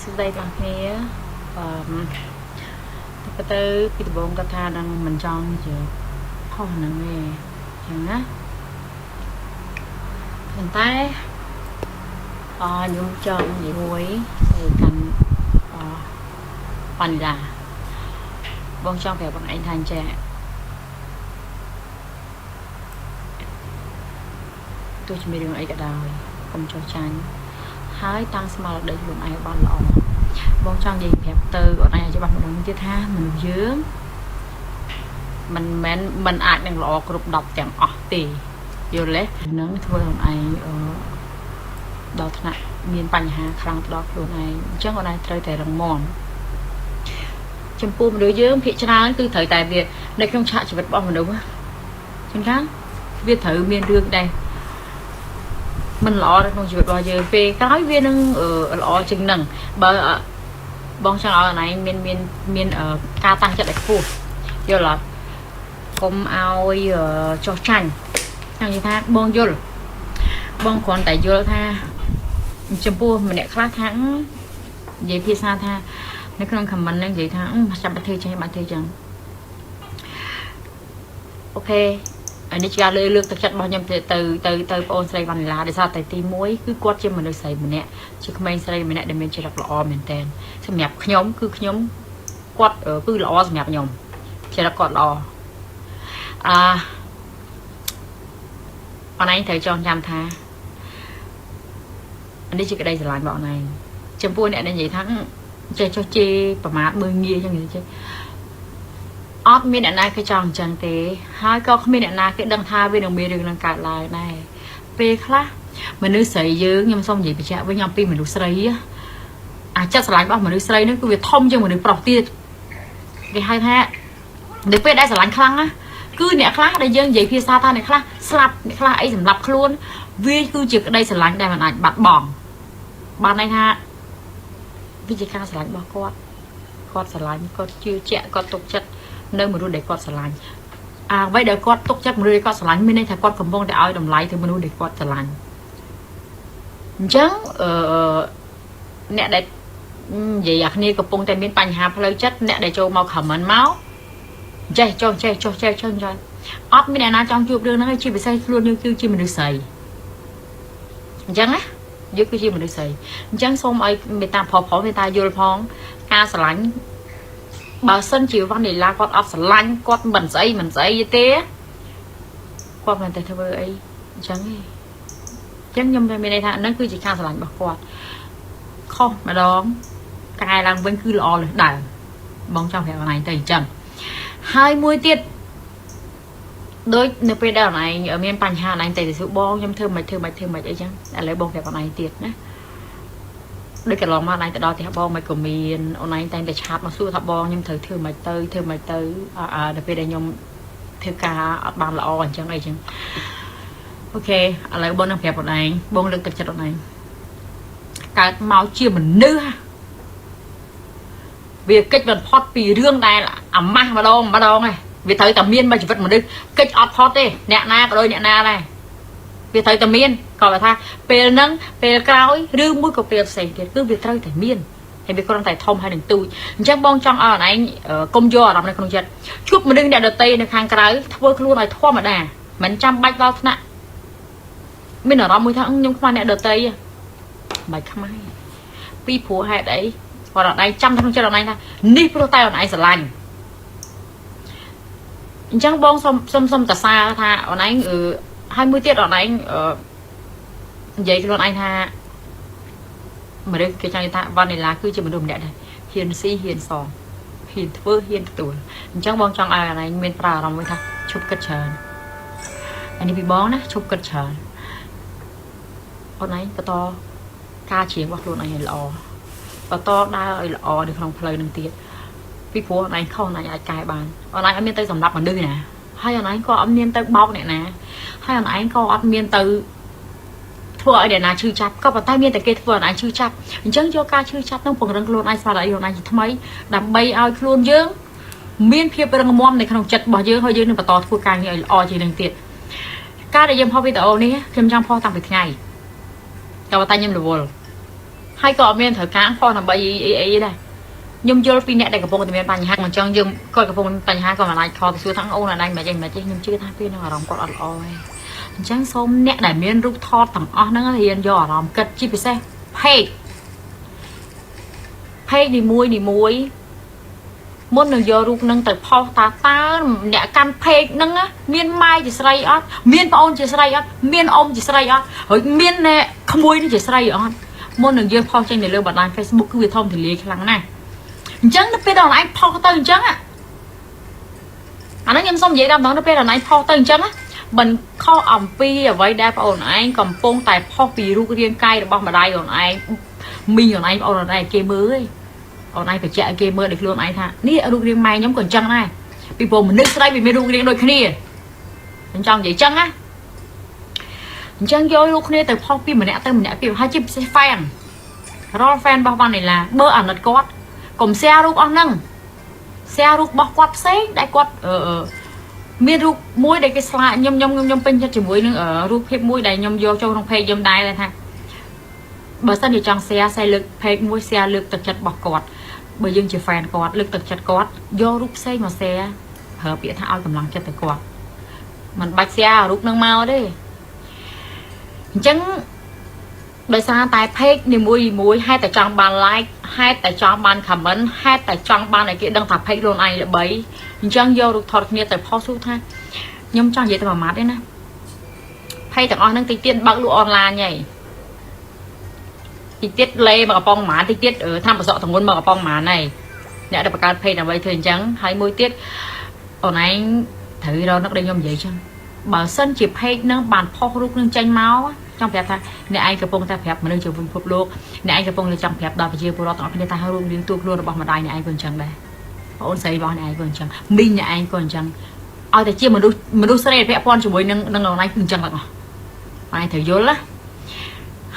សួស្តីទាំងអស់គ្នាអឺទៅពីដំបូងគាត់ថានឹងមិនចង់ជាផុសហ្នឹងទេចឹងណាប៉ុន្តែអខ្ញុំចង់និយាយមួយទៅកាន់អវ៉ានីឡាបងចង់ប្រាប់បងឯងថាអញ្ចឹងទោះជាមានរឿងអីក៏ដោយកុំចោះចាញ់ហើយតាំងស្មារតីខ្លួនឯងបានល្អបងចង់និយាយប្រាប់ទៅអូនឯងឲ្យច្បាស់ម្ដងទៀតថាមនុស្សយើងមិនមែនមិនអាចនឹងល្អគ្រប់10ទាំងអស់ទេយល់ទេនឹងធ្វើអូនឯងអឺដល់ថ្នាក់មានបញ្ហាខ្លាំងទៅដល់ខ្លួនឯងអញ្ចឹងអូនឯងត្រូវតែរឹងមាំចំពោះមនុស្សយើងភាគច្រើនគឺត្រូវតែវានៅក្នុងឆាកជីវិតរបស់មនុស្សចឹងថាវាត្រូវមានរឿងដែរមិនល្អនៅក្នុងជីវិតរបស់យើងពេលក្រោយវានឹងល្អជាងនឹងបើបងចង់ឲ្យអូនឯងមានមានមានការតាំងចិត្តឲ្យខ្ពស់យល់អត់កុំឲ្យចោះចាញ់ចង់និយាយថាបងយល់បងគ្រាន់តែយល់ថាចំពោះម្នាក់ខ្លះថានិយាយភាសាថានៅក្នុង comment ហ្នឹងនិយាយថាចាំបាច់ធ្វើចេះបាច់ធ្វើចឹង OK អានេះជាការលើកទឹកចិត្តរបស់ខ្ញុំទៅទៅទៅទៅបងអូនស្រីវ៉ានីឡាដោយសារតែទី1គឺគាត់ជាមនុស្សស្រីម្នាក់ជាក្មេងស្រីម្នាក់ដែលមានចរិតល្អមែនតើសម្រាប់ខ្ញុំគឺខ្ញុំគាត់គឺល្អសម្រាប់ខ្ញុំចរិតគាត់ល្អអឺអូនឯងត្រូវចងចាំថានេះជាក្តីស្រឡាញ់របស់អូនឯងចំពោះអ្នកដែលនិយាយថាចេះចុះជេរប្រមាថមើលងាយចឹងចេះអត់មានអ្នកណាគេចង់អញ្ចឹងទេហើយក៏គ្មានអ្នកណាគេដឹងថាវានឹងមានរឿងនឹងកើតឡើងដែរពេលខ្លះមនុស្សស្រីយើងខ្ញុំសូមនិយាយបញ្ជាក់វិញអំពីមនុស្សស្រីអាចិត្តស្រឡាញ់របស់មនុស្សស្រីហ្នឹងគឺវាធំជាងមនុស្សប្រុសទៀតគេហៅថានៅពេលដែលស្រឡាញ់ខ្លាំងណាគឺអ្នកខ្លះដែលយើងនិយាយភាសាថាអ្នកខ្លះស្លាប់អ្នកខ្លះអីសម្រាប់ខ្លួនវាគឺជាក្តីស្រឡាញ់ដែលមិនអាចបាត់បង់បានន័យថាវាជាការស្រឡាញ់របស់គាត់គាត់ស្រឡាញ់គាត់ជឿជាក់គាត់ទុកចិត្តនៅមនុស្សដែលគាត់ស្រឡាញ់អាអ្វីដែលគាត់ទុកចិត្តមនុស្សដែលគាត់ស្រឡាញ់មានន័យថាគាត់កំពុងតែឲ្យតម្លៃទៅមនុស្សដែលគាត់ស្រឡាញ់អញ្ចឹងអឺអ្នកដែលនិយាយអាគ្នាកំពុងតែមានបញ្ហាផ្លូវចិត្តអ្នកដែលចូលមក comment មកចេះចុះចេះចុះចេះចុះចេះអត់មានអ្នកណាចង់ជួបរឿងហ្នឹងឯងជាពិសេសខ្លួនយើងគឺជាមនុស្សស្រីអញ្ចឹងណាយើងគឺជាមនុស្សស្រីអញ្ចឹងសូមឲ្យមេត្តាប្រុសប្រុសមេត្តាយល់ផងការស្រឡាញ់បើសិនជាវ៉ានីឡាគាត់អត់ស្រឡាញ់គាត់មិនស្អីមិនស្អីទេគាត់មិនតែធ្វើអីអញ្ចឹងទេអញ្ចឹងខ្ញុំមានន័យថាហ្នឹងគឺជាការស្រឡាញ់របស់គាត់ខុសម្ដងកែឡើងវិញគឺល្អលើសដើមបងចង់ប្រាប់អូនឯងទៅអញ្ចឹងហើយមួយទៀតដូចនៅពេលដែលអូនឯងមានបញ្ហាអូនឯងទៅសួរបងខ្ញុំធ្វើមិនធ្វើមិនធ្វើមិនអីចឹងឥឡូវបងប្រាប់អូនឯងទៀតណាដូចកន្លងមកអូនឯងទៅដល់ផ្ទះបងមិនក៏មានអូនឯងតែងតែ chat មកសួរថាបងខ្ញុំត្រូវធ្វើមិនទៅធ្វើមិនទៅអឺដល់ពេលដែលខ្ញុំធ្វើការអត់បានល្អអញ្ចឹងអីចឹង OK ឥឡូវបងនឹងប្រាប់អូនឯងបងលើកទឹកចិត្តអូនឯងកើតមកជាមនុស្សវាកិច្ចបំផុតពីរឿងដែលអាម៉ាស់ម្ដងម្ដងឯងវាត្រូវតែមានមួយជីវិតមនុស្សកិច្ចអត់ផុតទេអ្នកណាក៏ដូចអ្នកណាដែរវាត្រូវតែមានក៏ថាពេលហ្នឹងពេលក្រោយឬមួយក៏ពេលផ្សេងទៀតគឺវាត្រូវតែមានហើយវាគ្រាន់តែធំហើយនឹងទូចអញ្ចឹងបងចង់ឲ្យអូនឯងកុំយកអារម្មណ៍នៅក្នុងចិត្តជួបមនុស្សអ្នកដតីនៅខាងក្រៅធ្វើខ្លួនឲ្យធម្មតាមិនចាំបាច់ដល់ថ្នាក់មានអារម្មណ៍មួយថាខ្ញុំខ្វះអ្នកដតីមិនខ្មៅពីព្រោះហេតុអីគាត់អត់ឯងចាំក្នុងចិត្តអត់ឯងថានេះព្រោះតែអនឯងស្រឡាញ់អញ្ចឹងបងសុំសុំសុំតសាថាអូនឯងអឺហើយមួយទៀតអូនឯងអឺនិយាយខ្លួនឯងថាមនុស្សគេចង់និយាយថាវ៉ានីឡាគឺជាមនុស្សម្នាក់ដែរហ៊ានស៊ីហ៊ានសងហ៊ានធ្វើហ៊ានទទួលអញ្ចឹងបងចង់ឲ្យអូនឯងមានប្រាអារម្មណ៍មួយថាឈប់គិតច្រើនអានេះពីបងណាឈប់គិតច្រើនអូនឯងបន្តការច្រៀងរបស់ខ្លួនឯងឲ្យល្អបន្តដើរឲ្យល្អនៅក្នុងផ្លូវនឹងទៀតពីព្រោះអូនឯងខុសអូនឯងអាចកែបានអូនឯងអត់មានទៅសម្រាប់មនុស្សណាហើយអូនឯងក៏អត់មានទៅបោកអ្នកណាហើយអូនឯងក៏អត់មានទៅធ្វើឲ្យអ្នកណាឈឺចាប់ក៏ប៉ុន្តែមានតែគេធ្វើឲ្យឯងឈឺចាប់អញ្ចឹងយកការឈឺចាប់នឹងពង្រឹងខ្លួនឯងស្មារតីខ្លួនឯងជាថ្មីដើម្បីឲ្យខ្លួនយើងមានភាពរឹងមាំនៅក្នុងចិត្តរបស់យើងហើយយើងនឹងបន្តធ្វើការងារឲ្យល្អជាងនឹងទៀតការដែលយើងផុសវីដេអូនេះខ្ញុំចង់ផុសតាំងពីថ្ងៃក៏ប៉ុន្តែខ្ញុំរវល់ ហើយក៏អត់មានត្រូវការផុសដើម្បីអីអីដែរខ្ញុំយល់ពីអ្នកដែលកំពុងតែមានបញ្ហាអញ្ចឹងយើងគាត់កំពុងបញ្ហាក៏មិនអាច call ទៅសួរថាអូនអាណៃមិនអីមិនទេខ្ញុំជឿថាពេលហ្នឹងអារម្មណ៍គាត់អត់ល្អទេអញ្ចឹងសូមអ្នកដែលមានរូបថតទាំងអស់ហ្នឹងរៀនយកអារម្មណ៍គិតជាពិសេស page page នីមួយនីមួយមុននឹងយករូបនឹងទៅផុសតាតើអ្នកកាន់ page ហ្នឹងណាមានម៉ែជាស្រីអត់មានប្អូនជាស្រីអត់មានអ៊ំជាស្រីអត់ហើយមានអ្នកក្មួយនេះជាស្រីអត់មុននឹងយើងផុសចេញនៅលើបណ្ដាញ Facebook គឺវាធំទូលាយខ្លាំងណាស់អញ្ចឹងនៅពេលដល់ឯងផុសទៅអញ្ចឹងអាហ្នឹងខ្ញុំសូមនិយាយដល់ម្ដងនៅពេលដល់ឯងផុសទៅអញ្ចឹងមិនខុសអំពីអ្វីដែលប្អូនឯងកំពុងតែផុសពីរូបរាងកាយរបស់ម្ដាយអូនឯងមីងអូនឯងប្អូនអូនឯងគេមើលឯង អូនឯងបញ្ជាក់ឲ្យគេមើលដោយខ្លួនឯងថានេះរូបរាងម៉ែខ្ញុំក៏អញ្ចឹងដែរពីព្រោះមនុស្សស្រីវាមានរូបរាងដូចគ្នាខ្ញុំចង់និយាយអញ្ចឹងណាអញ្ចឹងយករូបគ្នាទៅផុសពីម្នាក់ទៅម្នាក់ពីហើយជាពិសេស fan រាល់ fan របស់វ៉ានីឡាបើអាណិតគាត់កុំ share រូបអស់ហ្នឹង share រូបរបស់គាត់ផ្សេងដែលគាត់អឺមានរូបមួយដែលគេស្លាកខ្ញុំខ្ញុំខ្ញុំពេញចិត្តជាមួយនឹងរូបភាពមួយដែលខ្ញុំយកចូលក្នុង page ខ្ញុំដែរថាបើសិនជាចង់ share share លើក page មួយ share លើកទឹកចិត្តរបស់គាត់បើយើងជា fan គាត់លើកទឹកចិត្តគាត់យករូបផ្សេងមក share ប្រើពាក្យថាឲ្យកម្លាំងចិត្តទៅគាត់មិនបាច់ share រូបនឹងមកទេអញ្ចឹងដោយសារតែ page នីមួយមួយហេតុតែចង់បាន like ហេតុតែចង់បាន comment ហេតុតែចង់បានឲ្យគេដឹងថា page ខ្លួនឯងល្បីអញ្ចឹងយករូបថតគ្នាទៅផុសស៊ូថាខ្ញុំចង់និយាយតែមួយម៉ាត់ទេណា page ទាំងអស់ហ្នឹងតិចទៀតបើកលក់អនឡាញហើយតិចទៀតលេមកកំប៉ុងហ្មងតិចទៀតធ្វើប្រសក់ទងន់មកកំប៉ុងហ្មងហើយអ្នកដែលបង្កើត page ដើម្បីធ្វើអញ្ចឹងហើយមួយទៀតអូនឯងត្រូវរកនឹកដូចខ្ញុំនិយាយអញ្ចឹងបើសិនជា page ហ្នឹងបានផុសរូបនឹងចេញមកចង់ប្រាប់ថាអ្នកឯងកំពុងតែប្រាប់មនុស្សជុំវិញពិភពលោកអ្នកឯងកំពុងតែចង់ប្រាប់ដល់ប្រជាពលរដ្ឋទាំងអស់គ្នាថារូបរាងតួខ្លួនរបស់ម្ដាយអ្នកឯងក៏អញ្ចឹងដែរបងអូនស្រីរបស់អ្នកឯងក៏អញ្ចឹងមីងអ្នកឯងក៏អញ្ចឹងឲ្យតែជាមនុស្សមនុស្សស្រីដែលពាក់ព័ន្ធជាមួយនឹងនឹងអូនឯងគឺអញ្ចឹងទាំងអស់ឯងត្រូវយល់ណា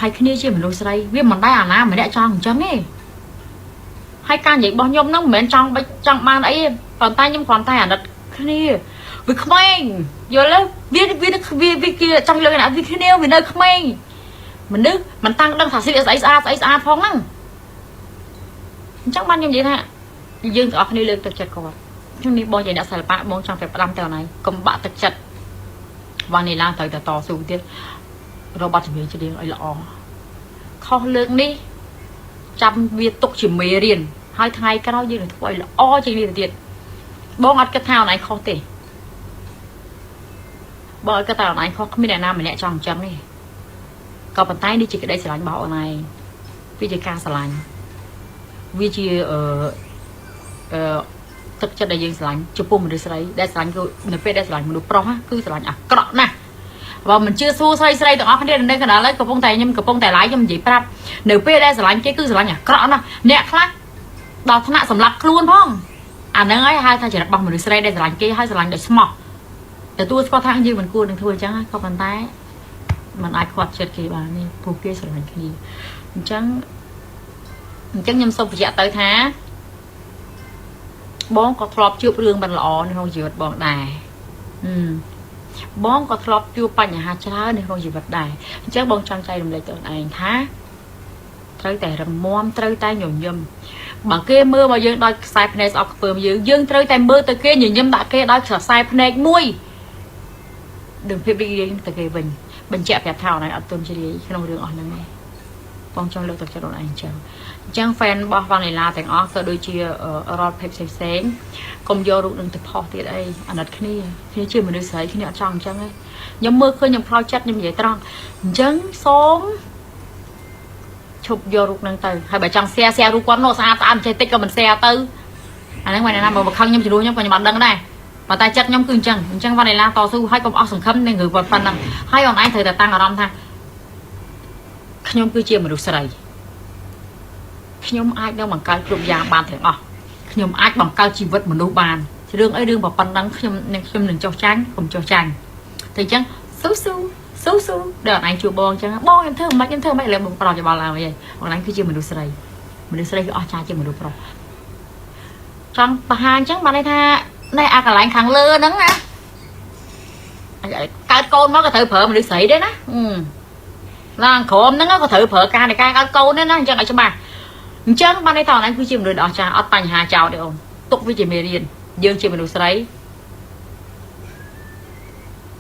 ហើយគ្នាជាមនុស្សស្រីវាមិនដែរអាណាម្នាក់ចង់អញ្ចឹងទេហើយការនិយាយរបស់ខ្ញុំហ្នឹងមិនមែនចង់បាច់ចង់បានអីទេប៉ុន្តែខ្ញុំគ្រាន់តែអាណិតគ្នាវាក្មេងយល់ទេវាវាវាវាគេចង់លើកណាវាគ្នាវានៅក្មេងមនុស្សមិនតាំងដឹងថាស្អីស្អីស្អាតស្អីស្អាតផងហ្នឹងអញ្ចឹងបានខ្ញុំនិយាយថាយើងទាំងអស់គ្នាលើកទឹកចិត្តគាត់ខ្ញុំនេះបងជាអ្នកសិល្បៈបងចង់តែផ្ដាំទៅណៃកុំបាក់ទឹកចិត្តវ៉ានីឡាត្រូវតែតស៊ូទៀតរកបទចម្រៀងច្រៀងឲ្យល្អខុសលើកនេះចាំវាទុកជាមេរៀនហើយថ្ងៃក្រោយយើងនឹងធ្វើឲ្យល្អជាងនេះទៅទៀតបងអត់គិតថាអូនឯងខុសទេបងអត់គិតថាអូនឯងខុសគ្មានអ្នកណាម្នាក់ចង់អញ្ចឹងទេក៏ប៉ុន្តែនេះជាក្តីស្រឡាញ់របស់អូនឯងវាជាការស្រឡាញ់វាជាអឺអឺទឹកចិត្តដែលយើងស្រឡាញ់ចំពោះមនុស្សស្រីដែលស្រឡាញ់គឺនៅពេលដែលស្រឡាញ់មនុស្សប្រុសគឺស្រឡាញ់អាក្រក់ណាស់បើមិនជឿសួរស្រីស្រីទាំងអស់គ្នានៅកណ្ដាលហើយកំពុងតែខ្ញុំកំពុងតែ live ខ្ញុំនិយាយប្រាប់នៅពេលដែលស្រឡាញ់គេគឺស្រឡាញ់អាក្រក់ណាស់អ្នកខ្លះដល់ថ្នាក់សម្លាប់ខ្លួនផងអាហ្នឹងហើយហៅថាចរិតរបស់មនុស្សស្រីដែលស្រឡាញ់គេហើយស្រឡាញ់ដោយស្មោះទទួលស្គាល់ថាយើងមិនគួរនឹងធ្វើអញ្ចឹងក៏ប៉ុន្តែมันអាចខ្វាត់ចិត្តគេបាននេះព្រោះគេស្រឡាញ់គ្នាអញ្ចឹងអញ្ចឹងខ្ញុំសូមបញ្ជាក់ទៅថាបងក៏ធ្លាប់ជួបរឿងមិនល្អនៅក្នុងជីវិតបងដែរអឺបងក៏ធ្លាប់ជួបបញ្ហាច្រើននៅក្នុងជីវិតដែរអញ្ចឹងបងចង់ចែករំលែកទៅអូនឯងថាត្រូវតែរឹងមាំត្រូវតែញញឹមបើគេមើលមកយើងដោយខ្សែភ្នែកស្អប់ខ្ពើមយើងយើងត្រូវតែមើលទៅគេញញឹមដាក់គេដោយខ្សែភ្នែកមួយដឹងភាពរីករាយទៅគេវិញបញ្ជាក់ប្រាប់ថាអូនឯងអត់ទន់ជ្រាយក្នុងរឿងអស់ហ្នឹងទេបងចង់លើកទឹកចិត្តអូនឯងអញ្ចឹងអញ្ចឹង fan របស់វ៉ានីឡាទាំងអស់ក៏ដូចជារាល់ page ផ្សេងៗកុំយករូបនឹងទៅផុសទៀតអីអាណិតគ្នាគ្នាជាមនុស្សស្រីគ្នាអត់ចង់អញ្ចឹងទេខ្ញុំមើលឃើញខ្ញុំខ្លោចចិត្តខ្ញុំនិយាយត្រង់អញ្ចឹងសូមឈប់យករូបនឹងទៅហើយបើចង់ share share រូបគាត់នោះស្អាតស្អាតមិនចេះតិចក៏មិន share ទៅអាហ្នឹងមិនណាបើខឹងខ្ញុំជំនួសខ្ញុំក៏ខ្ញុំអត់ដឹងដែរប៉ុន្តែចិត្តខ្ញុំគឺអញ្ចឹងអញ្ចឹងវ៉ានីឡាតស៊ូហើយកុំអស់សង្ឃឹមនឹងរឿងប៉ុណ្ណឹងហើយអូនឯងត្រូវតែតាំងអារម្មណ៍ថាខ្ញុំគឺជាមនុស្សស្រីខ្ញុំអាចនឹងបង្កើតគ្រប់យ៉ាងបានទាំងអស់ខ្ញុំអាចបង្កើតជីវិតមនុស្សបានរឿងអីរឿងប៉ុណ្ណឹងខ្ញុំនឹងខ្ញុំនឹងចោះចាញ់កុំចោះចាញ់តែអញ្ចឹងស៊ូស៊ូស៊ូស៊ូដល់អញជួបបងអញ្ចឹងបងខ្ញុំធ្វើមិនខ្ញុំធ្វើមិនឥឡូវបងប្រោះច្បល់ឡើងវិញអូនឯងគឺជាមនុស្សស្រីមនុស្សស្រីគឺអស់ចាជាមនុស្សប្រុសចង់បង្ហាញអញ្ចឹងបានន័យថានេះអាកន្លែងខាងលើហ្នឹងណាកើតកូនមកក៏ត្រូវប្រើមនុស្សស្រីដែរណា ឡើងក្រមហ្នឹងក៏ត្រូវប្រើការនៃការកើតកូនដែរណាអញ្ចឹងឲ្យច្បាស់អញ្ចឹងបានន័យថាអូនឯងគឺជាមនុស្សដ៏អស្ចារ្យអត់បញ្ហាចោលទេអូនទុកវាជាមេរៀនយើងជាមនុស្សស្រី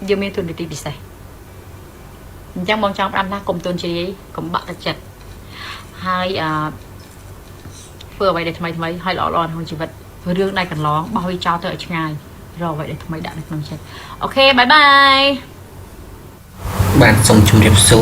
យើងមានតួនាទីពិសេសអញ្ចឹងបងចង់ផ្ដាំថាកុំទន់ជ្រាយកុំបាក់ទឹកចិត្តហើយអឺធ្វើអ្វីដែលថ្មីថ្មីហើយល្អល្អក្នុងជីវិតរឿងដែលកន្លងបោះវាចោលទៅឲ្យឆ្ងាយរកអ្វីដែលថ្មីដាក់នៅក្នុងចិត្ត okay, bye bye. បាទសូមជម្រាបសួរ។